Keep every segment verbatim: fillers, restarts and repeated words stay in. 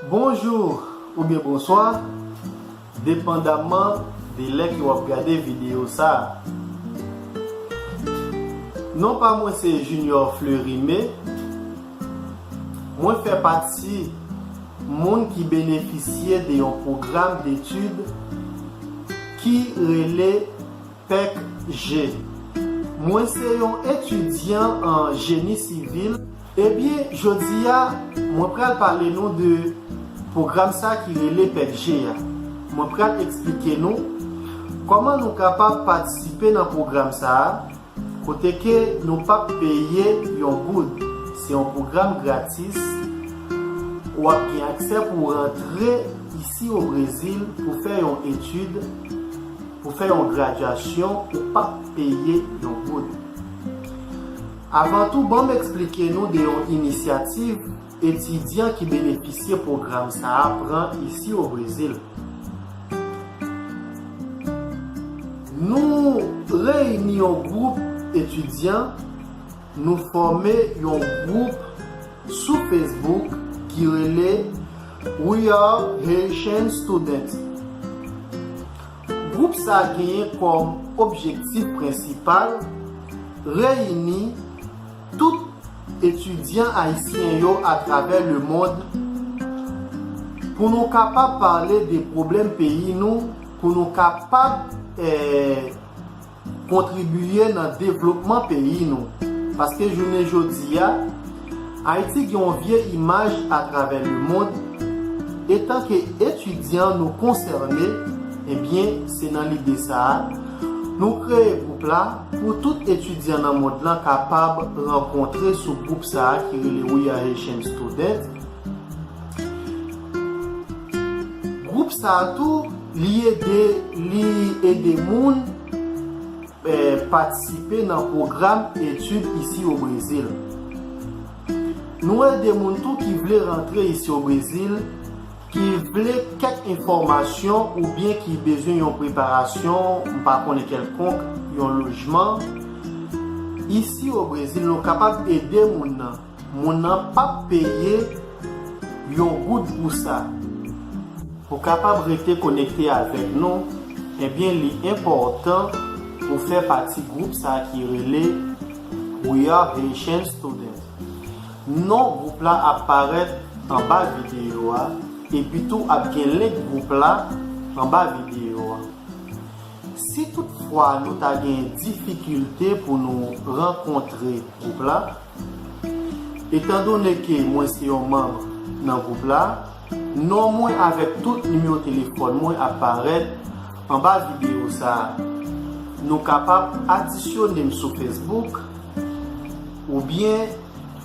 Bonjou oubyen bonswa, depandaman de lè ke w ap gade videyo sa a. Non pa mwen se Junior Fleurimé. Mwen fè pati moun ki benefisye de yon pwogram detid ki rele pek G. Mwen se yon etidyan an jeni sivil. Ebyen, jodi a, mwen pral pale nou de pwogram sa ki rele pek G a. Mwen pral eksplike nou kòman nou kapab patisipe nan pwogram sa a, kote ke nou p ap peye yon goud. Se yon pwogram gratis. W ap gen aksè pou w rantre isi o Brezil pou fè yon etid, pou fè yon gradyasyon, ou p ap peye yon goud. Avan tou, ban m eksplike nou de yon inisyativ etidyan ki benefisye pwogram sa a pran isi o Brezil. Nou reyini yon gwoup etidyan, nou fòme yon gwoup sou Facebook ki rele We Are Haitian Students. Gwoup sa a genyen kòm objektif prensipal reyini tout etidyan ayisyen yo atravè lemonn pou nou kapab pale de pwoblèm peyi nou, pou nou kapab, eh, kontribiye nan devlopman peyi nou. Paske jounen jodi a, Ayiti gen yon vye imaj atravè lemonn. Etanke etidyan nou konsène, ebyen, se nan lide sa a, nou kreye gwoup la pou tout etidyan nan mond lan kapab rankontre sou gwoup sa a ki rele We Are Haitian Students. Gwoup sa a tou, li ede, li ede moun, eh, patisipe nan pwogram etid isi o Brezil. Nou ede moun tou ki vle rantre isi o Brezil, ki vle kèk enfòmasyon oubyen ki bezwen yon preparasyon, m pa konnen kèlkonk, yon lojman. Isi o Brezil, nou kapab ede moun nan. Moun nan p ap peye yon goud pou sa. Pou kapab rete konekte avèk nou, ebyen, li enpòtan pou fè pati gwoup sa ki rele We Are Haitian Students. Non gwoup la ap parèt anba videyo a, epi tou ap gen link gwoup la anba videyo a. Si toutfwa nou ta gen difikilte pou nou rankontre gwoup la, etandone ke mwen se yon manm nan gwoup la, non mwen avèk tout nimewo telefòn mwen ap parèt anba videyo sa a. Nou kapab adisyone m sou Facebook oubyen,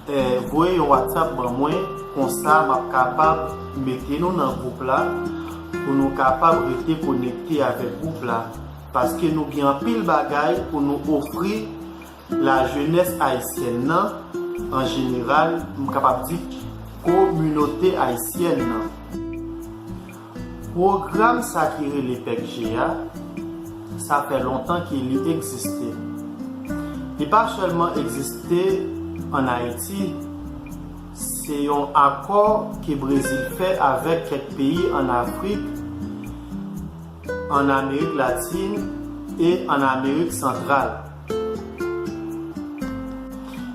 eh, voye yon WhatsApp ban mwen, konsa m ap kapab mete nou nan gwoup la pou nou kapab rete konekte avèk gwoup la, paske nou gen anpil bagay pou nou ofri lajenès ayisyèn nan, an jeneral, m kapab di kominote ayisyèn nan. Pwogram sa ki rele pek G a, sa fè lontan ke li egziste. Li pa sèlman egziste ann Ayiti, se yon akò ke Brezil fè avèk kèk peyi ann Afrik, ann Amerik Latin e ann Amerik Santral.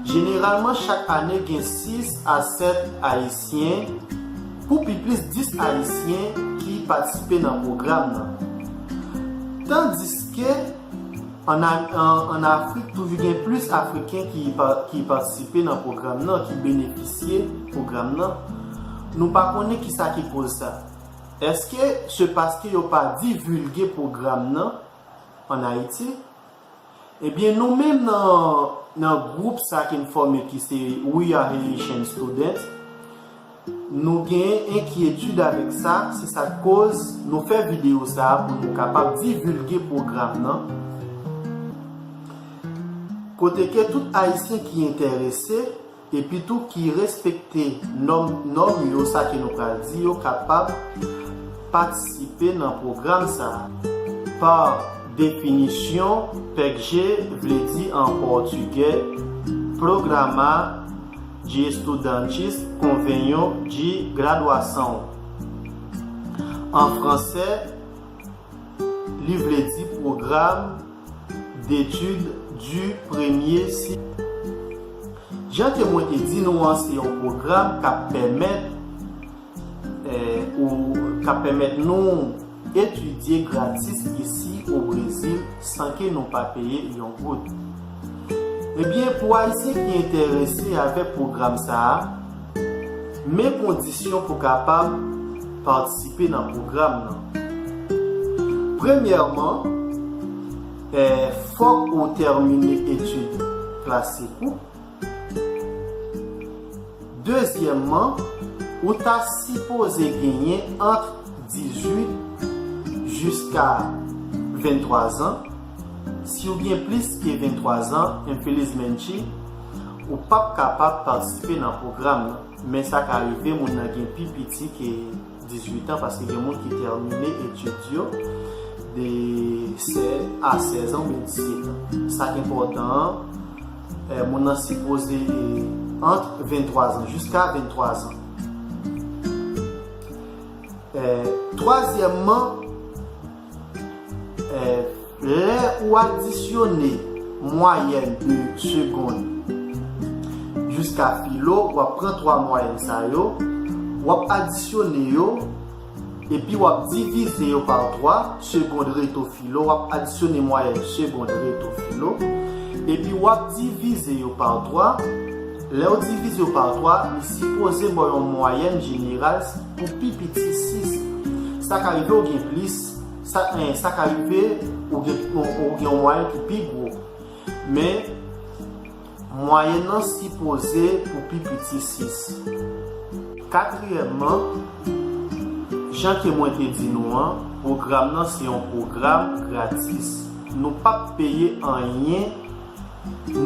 Jeneralman, chak ane, gen sis a sèt Ayisyen, pou pi plis dis Ayisyen, ki patisipe nan pwogram nan. Tandiske ann A-, ann, ann Afrik, toujou gen plis Afriken ki pa-, ki patisipe nan pwogram nan, ki benefisye pwogram nan. Nou pa konnen kisa ki koz sa. Èske se paske yo pa divilge pwogram nan ann Ayiti? Ebyen, nou menm nan, nan gwoup sa ke n fòme ki se We Are Haitian Students, nou gen enkyetid avèk sa, se sa k koz nou fè videyo sa a pou nou kapab divilge pwogram nan. Kote ke tout Ayisyen ki enterese, epi tou ki respekte nòm, nòm yo, sa ke nou pral di yo, kapab patisipe nan pwogram sa a. Pa definisyon, pek G vle di an pòtigè Programa de Estudantes Convênio de Graduação. An fransè, li vle di Programme d'études du premier cycle. Jan ke mwen te di nou an, se yon pwogram k ap pèmèt, eh, ou, k ap pèmèt nou etidye gratis isi o Brezil san ke nou pa peye yon goud. Ebyen, pou Ayisyen ki enterese avèk pwogram sa a, men kondisyon pou kapab patisipe nan pwogram nan. Premyèman, eh, fòk ou tèmine etid klasik ou. Dezyèmman, ou ta sipoze genyen ant dizuit jiska venntwa zan. Si w gen plis ke venntwa zan, infelizmente, ou p ap kapab patisipe nan pwogram nan. Men sa ka rive moun nan gen pi piti ke dizuit an, paske gen moun ki tèmine etid yo de sèz a sèz an oubyen disèt an. Sa k enpòtan an, eh, moun nan sipoze, eh, ant venntwa zan, jiska venntwa zan. Eh, twazyèmman, eh, lè ou adisyone mwayèn de segond jiska filo, w ap pran twa mwayèn sa yo, w ap adisyone yo, epi w ap divize yo pa twa, segond reto filo, w ap adisyone mwayèn segond reto filo, epi w ap divize yo pa twa. Lè w divize yo pa twa, li sipoze ba w yon mwayèn jeneral pou pi piti sis. Sa ka rive w gen plis, sa, eh, sa ka rive ou gen, ou, ou gen yon mwayèn ki pi gwo. Men, mwayèn nan sipoze pou pi piti sis. Katriyèmman, jan ke mwen te di nou an, pwogram nan se yon pwogram gratis. Nou p ap peye anyen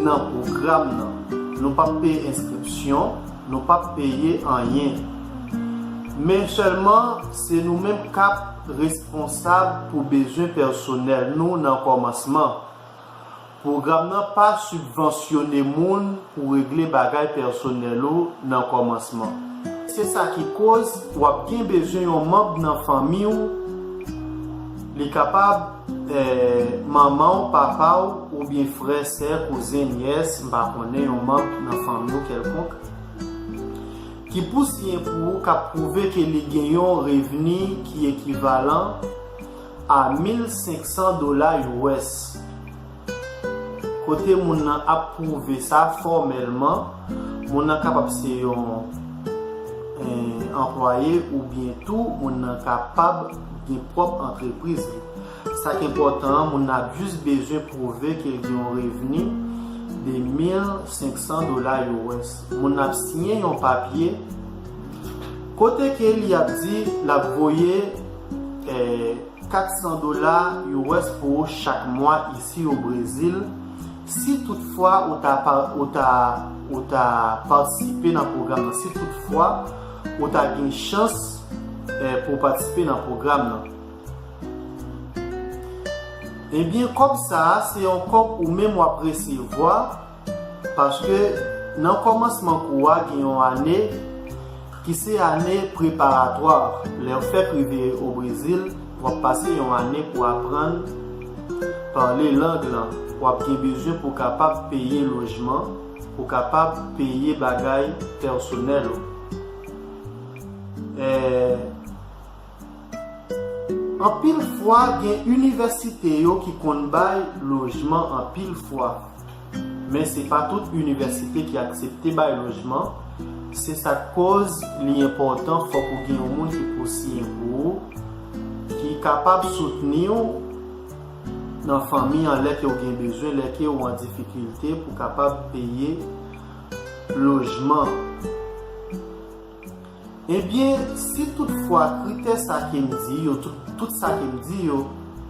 nan pwogram nan. Nou p ap peye enskripsyon, nou p ap peye anyen. Men sèlman, se nou menm k ap responsab pou bezwen pèsonèl nou nan kòmansman. Pwogram nan pa sibvansyone moun pou regle bagay pèsonèl ou nan kòmansman. Se sa ki koz w ap gen bezwen yon manm nan fanmi w. Li kapab, eh, manman w, papa w, oubyen frè, sè, kouzen, nyès, m pa konnen, yon manm nan fanmi w kèlkonk, ki pou siyen pou ou, k ap pwouve ke li gen yon revni ki ekivalan a mil senk san dola U S. Kote moun nan ap pwouve sa fòmèlman, moun nan kapab se yon, eh, anplwaye oubyen tou moun nan kapab gen pwòp antrepriz li. Sa k enpòtan an, moun nan ap jis bezwen pwouve ke l gen yon revni de mil senk san dola U S. Moun nan ap siyen yon papye kote ke li ap di l ap voye, eh, kat san dola U S pou ou chak mwa isi o Brezil, si toutfwa ou ta pa, ou ta, ou ta patisipe nan pwogram nan, si toutfwa ou ta gen chans, eh, pou w patisipe nan pwogram nan. Ebyen, kòb sa a, se yon kòb ou menm w ap resevwa, paske nan kòmansman kou a, gen yon ane ki se ane preparatwa. Lè w fèk rive o Brezil, w ap pase yon ane pou aprann pale lang lan. W ap gen bezwen pou w kapab peye lojman, pou w kapab peye bagay pèsonèl ou. Eh, Anpil fwa, gen inivèsite yo ki konn bay lojman anpil fwa. Men se pa tout inivèsite ki aksepte bay lojman. Se sa k koz li enpòtan, fòk ou gen yon moun ki pou siyen pou ou, ki kapab soutni w nan fanmi an lè ke w gen bezwen, lè ke w an difikilte pou kapab peye lojman. Ebyen, si toutfwa kritè sa ke m di yo, tout, tout sa ke m di yo,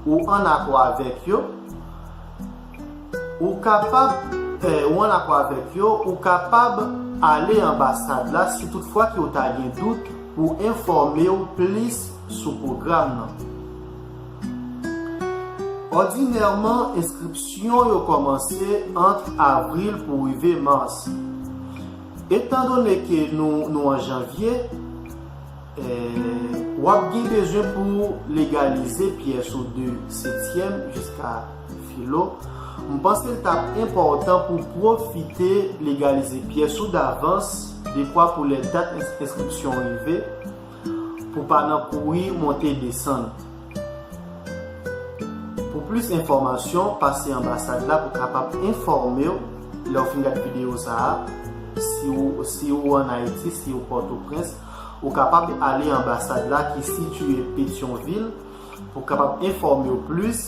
ou ann akò avèk yo, ou kapab, eh, ou ann akò avèk yo, ou kapab ale anbasad la si toutfwa ke w ta gen dout pou enfòme w plis sou pwogram nan. Òdinèman, enskripsyon yo kòmanse ant avril pou rive mas. Etandone ke nou, nou an janvye, eh, W ap gen bezwen pou w legalize pyès ou de setyèm jiska filo. M panse l t ap enpòtan pou w pwofite legalize pyès ou davans, dekwa pou lè dat ens-, enskripsyon rive, pou pa nan kouri monte desann. Pou plis enfòmasyon, pase anbasad la pou kapab enfòme w lè w fin gad videyo sa a. Si w, si w ann Ayiti, si w Pòtoprens, ou kapab ale anbasad la ki sitiye Petyonvil pou kapab enfòme w plis,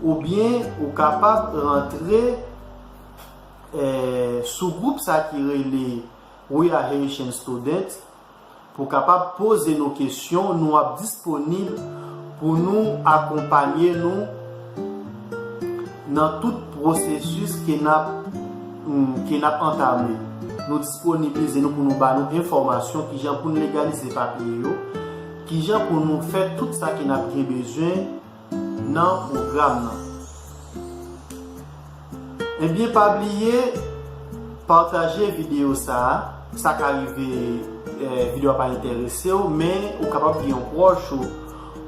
oubyen ou kapab rantre, eh, sou gwoup sa ki rele We Are Haitian Students, pou kapab poze nou kesyon. Nou ap disponib pou nou akonpanye nou nan tout pwosesis ke n ap, mm, ke n ap antame. Nou disponibilize nou pou nou ba nou enfòmasyon kijan pou n legalize papye yo, kijan pou nou fè tout sa ke n ap gen bezwen nan pwogram nan. Ebyen, pa bliye pataje videyo sa a. Sa ka rive, eh, videyo a pa enterese w, men ou kapab gen yon pwòch ou,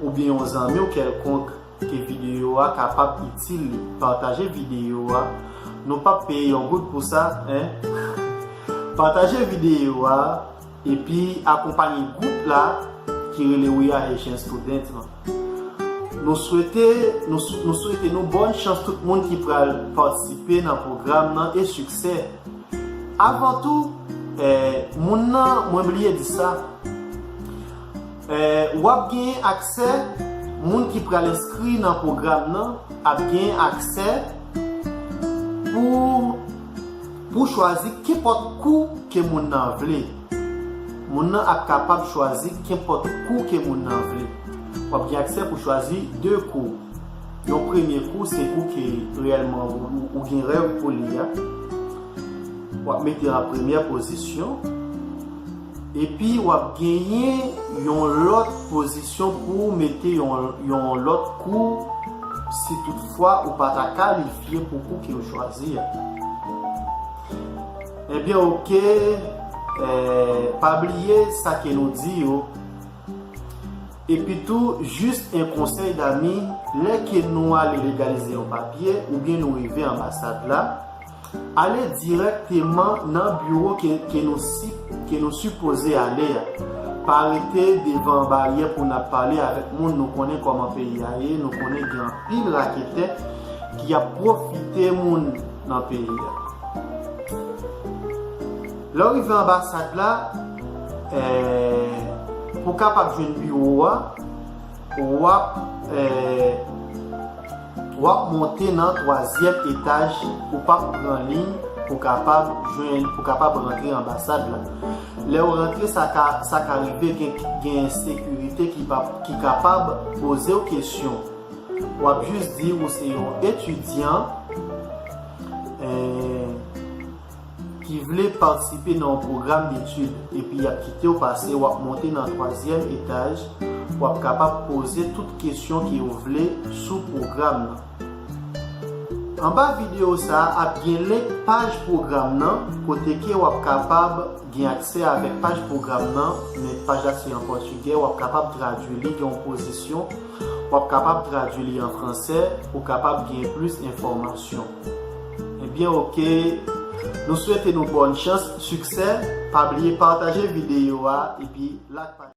oubyen yon zanmi w kèlkonk ke videyo a kapab itil li. Pataje videyo a. Nou p ap peye yon goud pou sa, en. Pataje videyo a. Epi akonpanye gwoup la ki rele We Are Haitian Students lan. Nou swete, nou, sw- nou swete nou bòn chans tout moun ki pral patisipe nan pwogram nan e siksè. Avan tou, eh, moun nan, mwen bliye di sa, eh, w ap gen aksè, moun ki pral enskri nan pwogram nan ap gen aksè pou, pou chwazi kenpòt kou ke moun nan vle. Moun nan ap kapab chwazi kenpòt kou ke moun nan vle. W ap gen aksè pou chwazi de kou. Yon premye kou, se kou ke reyèlman ou, ou, ou gen rèv pou li a. W ap mete an premyè pozisyon. Epi w ap genyen yon lòt pozisyon pou w mete yon, yon lòt kou si toutfwa ou pa ta kalifye pou kou ke w chwazi a. Ebyen, oke, eh, pa bliye sa ke nou di yo. Epi tou, jis en konsèy dami, lè ke nou ale legalize yon papye oubyen nou rive anbasad la, ale dirèkteman nan biwo ke, ke nou si, ke nou sipoze ale a. Pa rete devan baryè pou n ap pale avèk moun, nou konnen kòman peyi a ye, nou konnen gen anpil raketè ki ap pwofite moun nan peyi a. Lè w rive anbasad la, eh, pou w kapab jwenn biwo a, w ap, eh, w ap monte nan twazyèm etaj, ou p ap pran liy pou kapab jwenn, pou kapab rantre anbasad la. Lè w rantre, sa ka, sa ka rive gen, gen sekirite ki pa, ki kapab poze w kesyon. W ap jis di ou se yon etidyan, eh, ki vle patisipe nan yon pwogram detid, epi y ap kite w pase, w ap monte nan twazyèm etaj, w ap kapab poze tout kesyon ke w vle sou pwogram nan. Anba videyo sa a ap gen link paj pwogram nan, kote ke w ap kapab gen aksè avèk paj pwogram nan, men paj la se an pòtigè, w ap kapab tradui li, gen yon pozisyon, w ap kapab tradui li an fransè, pou kapab gen plis enfòmasyon. Ebyen, oke, nou swete nou bòn chans, siksè, pa bliye pataje videyo a, epi like paj.